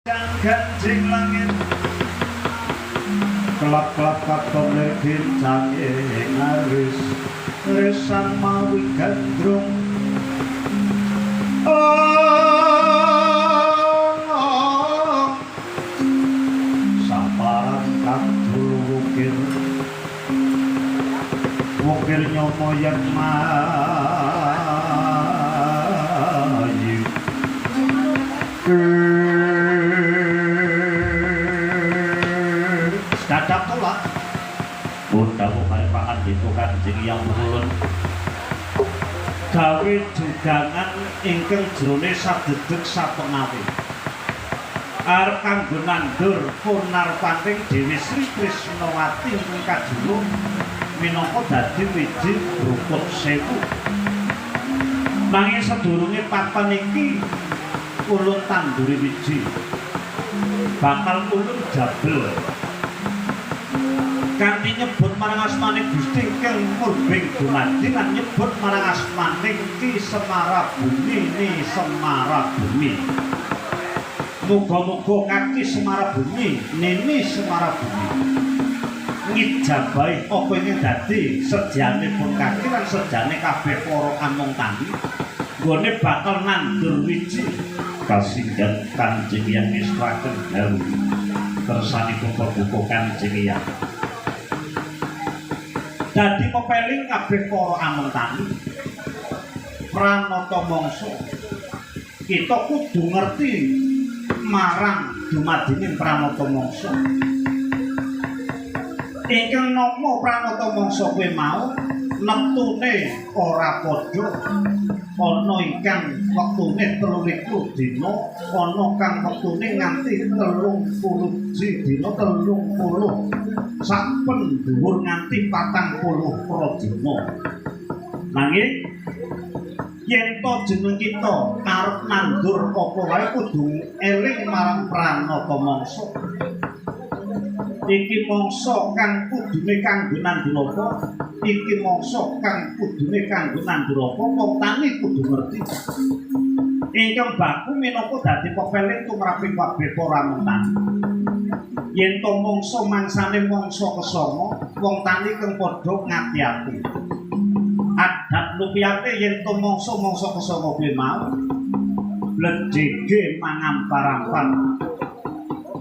Kanjeng langit kelap-kelap katon lir gincange ngaris resan mawi gandrung oh, saparan kadul wukir wukir nyomo yen mayu Dadap tolak. Bunda bukan pangan itu Kanjeng Yang ulun gawe jugangan ingkang jerone sadedeg sapengawe. Arep kanggo nandur konar panting Dewi Sri Krisnawati ingkang kajuluk minangka dadi wiji brukut sewu. Nanging sadurunge papan iki ulun tanduri wiji. Bakal ulun jabel. Kanthi nyebut marang asmane Gusti ingkang murbeng dumadi lan nyebut marang asmane Ki Semara Bumi ni Semara Bumi. Muga-muga kaki Semara Bumi nini Semara Bumi ngijabahi apa ingkang dadi sejane pun kaki lan sejane kabeh para among tani nggone bakal nandur wiji kasinggan Kanjeng Hyang ngestuaken dawuh kersanipun paduka Kanjeng Hyang. Dadi pepeling kabeh para among tani pranata mangsa kita kudu ngerti marang dumadining pranata mangsa. Ingkang nama pranata mangsa kuwi mau neptune ora padha, ana ingkang wektune 23 dina, ana kang wektune nganti 30 dina, 30 saben dhuwur nganti 40 dina. Nanging yen to jeneng kita arep nandur apa wae kudu eling marang pranata mangsa. Iki mangsa kang kudune kanggo nandur apa? Iki mangsa kang kudune kanggo nandur apa? Wong tani kudu ngerti. Ingkang baku minangka dadi pepeling tumraping kabeh para tani. Yen to mangsa mangsane mangsa kesanga, wong tani kang padha ngati-ati. Adat lupiyate yen to mangsa-mangsa kesanga kuwi mau bledhege mangampar-ampar.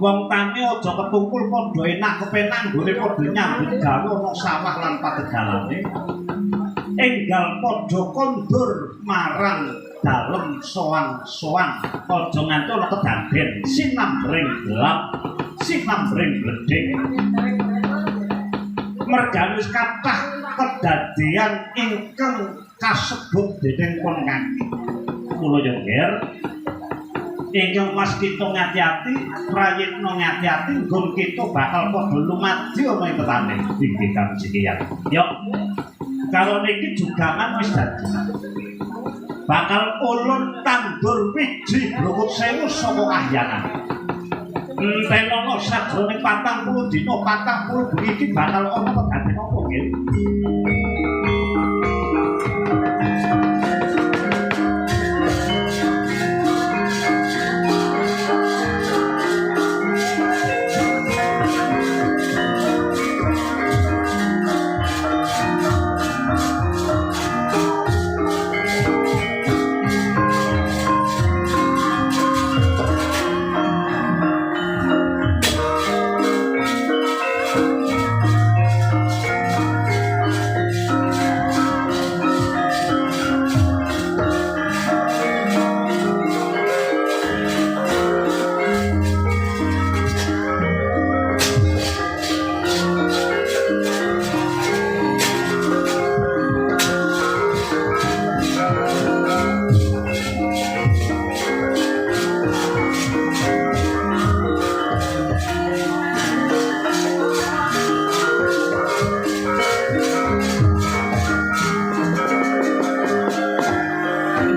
Wong tani aja ketungkul padha enak kepenak nggone padha nyambut gawe ana sawah lan pategalane. Enggal padha kondur marang dalem soang-soang, aja nganti ana kedaden sinambring gelap, sinambring bledheg. Mergane wis kathah kedadean ingkang kasebut dening pun kaki. Mula ya Ger, ingkang mas kita ngati-ati, prayitna ngati-ati nggon kita bakal padha lumadi ana ing tetane. Inggih Kanjeng Hyang. Yo. Karo niki jugangan wis dadi. Bakal ulun tandur wiji brukut sewu saka kahyangan. Entenono sajroning 40 dina, 40 bengi iki bakal ana kedaden apa nggih?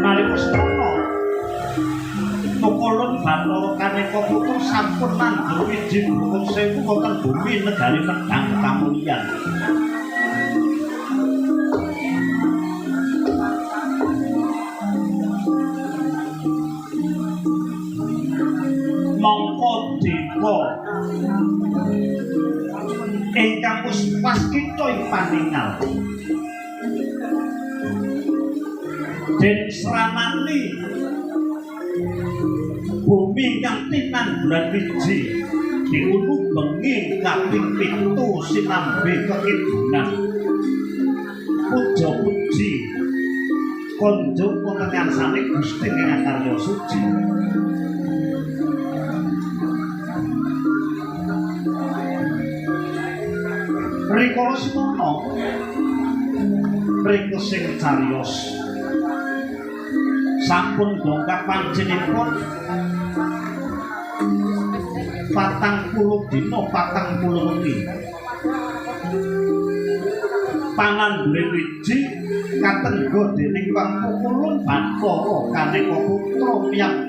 Nalika semono Tukulun Bathara Kaneka Putra sampun nandur wiji brukut sewu wonten bumi negari Medang Kamulyan. Mongko Minangka dewa ingkang wis waskita ing paningal. Den sranani bumi ingkang tinamburan wiji diunu bengi kaping 7 sinambe kekidunan. Puja-puji konjung wonten ngarsane Gusti ingkang karya suci. Rikala semono mriku sing cariyos sampun dongkap panjenengan 40 dina 40 wengi. Panandure wiji katengga dening Pangpukulun Bathara kaneka putra miyang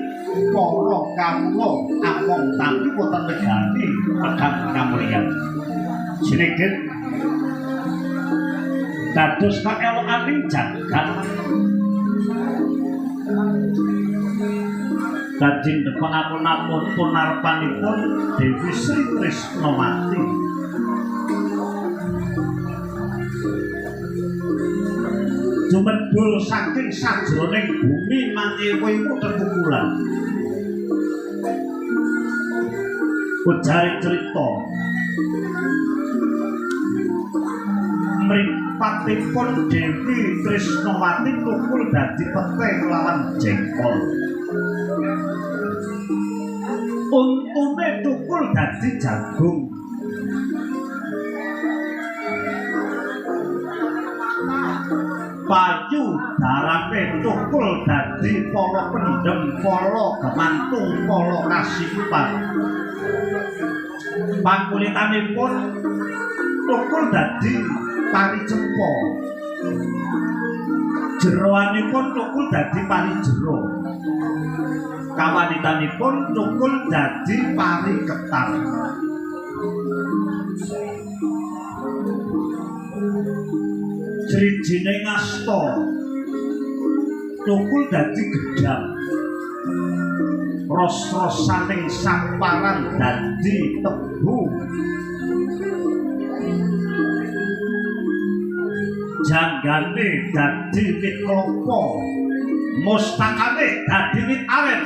para kawula among tani wonten negari Medang Kamulyan. Sinegit dados kaelokaning jagat. Dadi depanapun punarpanipun Dewi Sri Trisnawati. Jumedhul saking sajroning bumi mangewu tetukulan. Ujare crita mripatipun Dewi Trisnawati tukul dadi pete kelawan jengkol. Untune tukul dadi jagung. Payu darane tukul dadi pala pendem, pala gemantung, pala kasipan. Pakulitanipun tukul dadi pari cepa. Jeroanipun tukul dadi pari jero. Kawanitanipun tukul dadi pari ketan. Drijine ngasta tukul dadi gedhang. Ros-rosaning samparan dadi tebu. Janggane dadi wit klapa, mustakane dadi wit aren.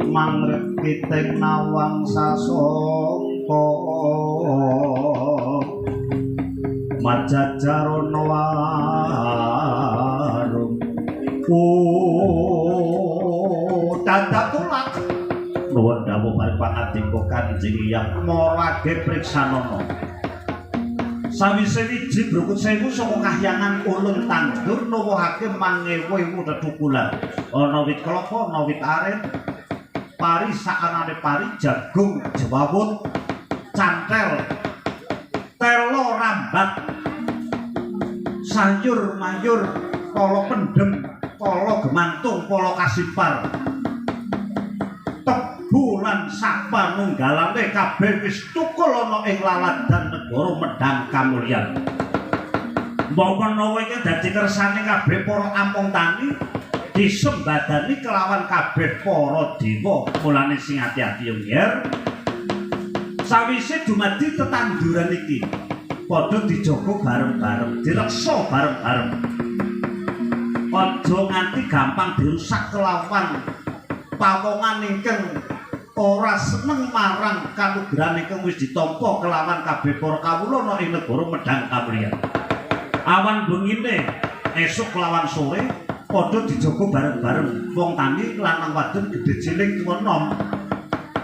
Mangrekiting nawang sasongko majajarana warung dadak tulak. Nuwun dawuh pangadika Kanjeng Hyang Marage priksanana. Sawise wiji brukut sewu saka kahyangan ulun tandur nuwuhake mangewu-ewu tetukulan. Ana wit kelapa, ana wit aren, pari sakanane pari, jagung, jewawut, cantel, telo rambat, sayur mayur, pala pendem, pala gemantung, pala kasipar, tebu lan sapanunggalane kabeh wis tukul ana ing laladan negara Medang Kamulyan. Mbok menawa iki dadi kersane kabeh para among tani disembadani kelawan kabeh para dewa. Mulane sing ati-ati yo nger. Sawise dumadi tetanduran iki padha dijaga bareng-bareng, direksa bareng-bareng. Aja nganti gampang dirusak kelawan Pawongan ingkang ora seneng marang kanugrahan ingkang wis ditampa kelawan kabeh para kawula ana ing negara Medhang Kamulyan. Awan bengine esuk lawan sore padha dijaga bareng-bareng wong tani lanang wadon gedhe cilik tuwa nom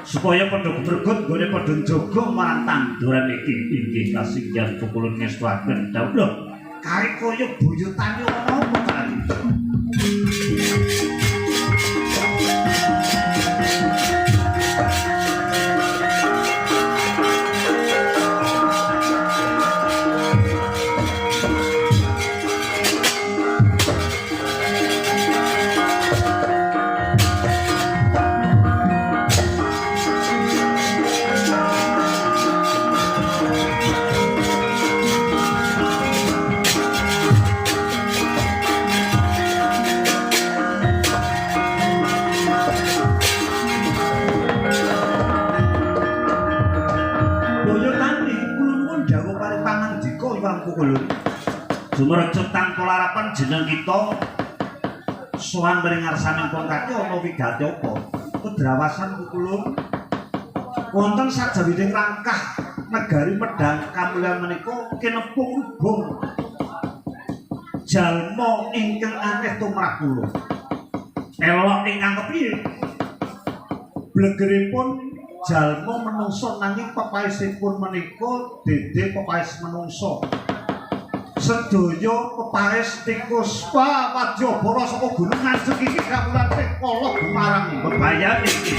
supaya padha gumregut nggone padha njaga marang tanduran iki. Inggih kasinggihan pukulun ngestuaken dawuh. Lho, kae kaya buyutane ana apa kae? Sumerecut tanpa larapan jeneng kita sowan mring ngarsaning pun kaki ana wigati apa? Kedrawasan kukulun wonten sajawining rangkah negari Medhang Kamulyan menika kinepung hubung jalma ingkang aneh tumrap kula. Elok ingkang kepiye? Blegeripun jalma menungsa nanging pepaesipun menika dede pepaes menungsa. Sedaya pepaes tikus wadyabala saka gunung Nganjuk iki kawulane kala gumarang bebayan iki.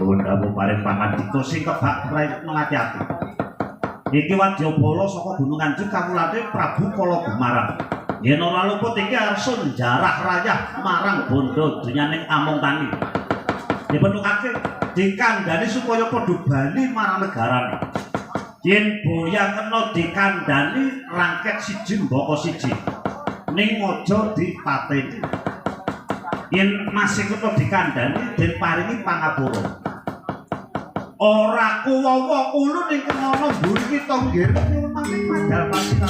Nuwun dawuh paring pangandika sing kebak prayitna ati-ati. Iki wadyabala saka Gunung Nganjuk kawulane Prabu Kala Gumarang. Yen ora luput iki arsa njarah rayah marang bondo dunyaning Among Tani. Dipentukake dikandhani supaya padha bali marang negarane. Yen boya kena dikandhani rangket siji mbaka siji. Ning aja dipateni. Yen masih kena dikandhani den paringi pangapura. Ora kuwawa ulun ingkang ana mburi kita nggih mangke padal pasiran.